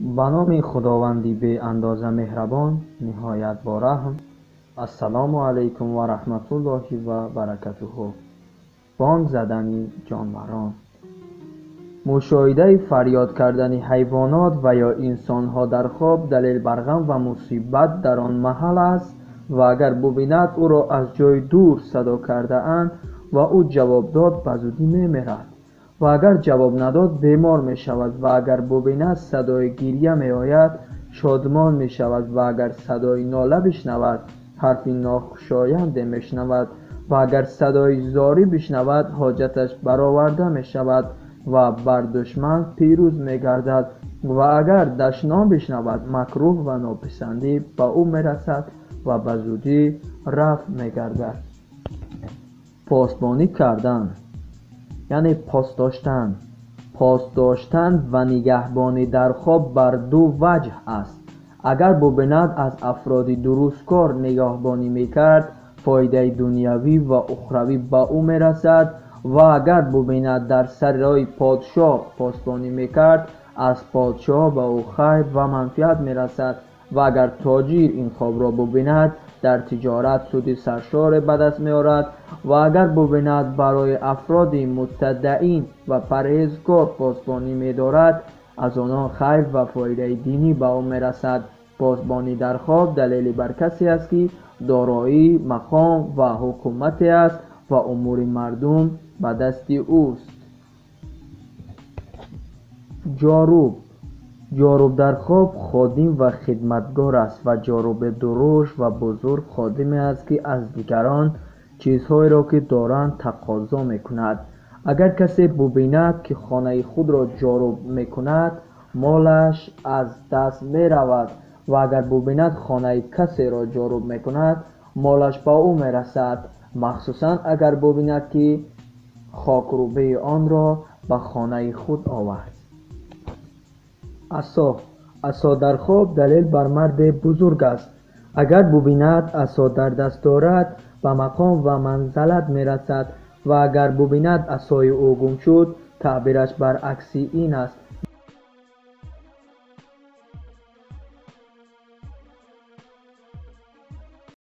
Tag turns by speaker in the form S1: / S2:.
S1: Ба номи Худованди беандоза меҳрабон, ниҳоят бораҳм. Ассалому алайкум ва раҳматуллоҳи ва баракатуҳу. Бонг задани ҷонварон. Мушоҳидаи фарёд кардани ҳайвонот ва ё инсонҳо дар хоб далел бар ғам ва мусибат дар он маҳал аст ва агар бубинад ӯро аз ҷои дур садо кардаанд ва ӯ ҷавоб дод, ба зудӣ мемирад ва агар ҷавоб надод, бемор мешавад ва агар бубинад садои гиря меояд, шодмон мешавад ва агар садои нола бишнавад, ҳарфи нохушоянде мешнавад ва агар садои зорӣ бишнавад, ҳоҷаташ бароварда мешавад ва бар душман пирӯз мегардад ва агар дашном бишнавад, макрӯҳ ва нописандӣ ба ӯ мерасад ва ба зудӣ рафъ мегардад. Посбонӣ кардан, яъне пос доштан. Пос доштан ва нигаҳбонӣ дар хоб бар ду ваҷҳ аст. Агар бубинад аз афроди дурусткор нигаҳбонӣ мекард, фоидаи дунявӣ ва ухравӣ ба ӯ мерасад ва агар бубинад дар сарои подшоҳ посбонӣ мекард, аз подшоҳ ба ӯ хайр ва манфиат мерасад ва агар тоҷир ин хобро бубинад, дар тиҷорат суди саршоре ба даст меорад ва агар бубинад барои афроди мутадаин ва парҳезгор посбонӣ медорад, аз онон хайр ва фоидаи динӣ ба ӯ мерасад. Посбонӣ дар хоб далеле бар касе аст, ки дороӣ, мақом ва ҳукумате аст ва умури мардум ба дасти ӯст. Ҷоруб. Ҷоруб дар хоб ходим ва хидматгор аст ва ҷоруби дурушт ва бузург ходиме аст, ки аз дигарон чизҳоеро, ки доранд, тақозо мекунад. Агар касе бубинад, ки хонаи худро ҷоруб мекунад, молаш аз даст меравад ва агар бубинад хонаи касеро ҷоруб мекунад, молаш ба ӯ мерасад, махсусан агар бубинад, ки хокрӯбаи онро ба хонаи худ овард. Асо. Асо дар хоб далел бар марди бузург аст. Агар бубинад асо дар даст дорад, ба мақом ва манзалат мерасад ва агар бубинад асои ӯ гум шуд, таъбираш баръакси ин аст.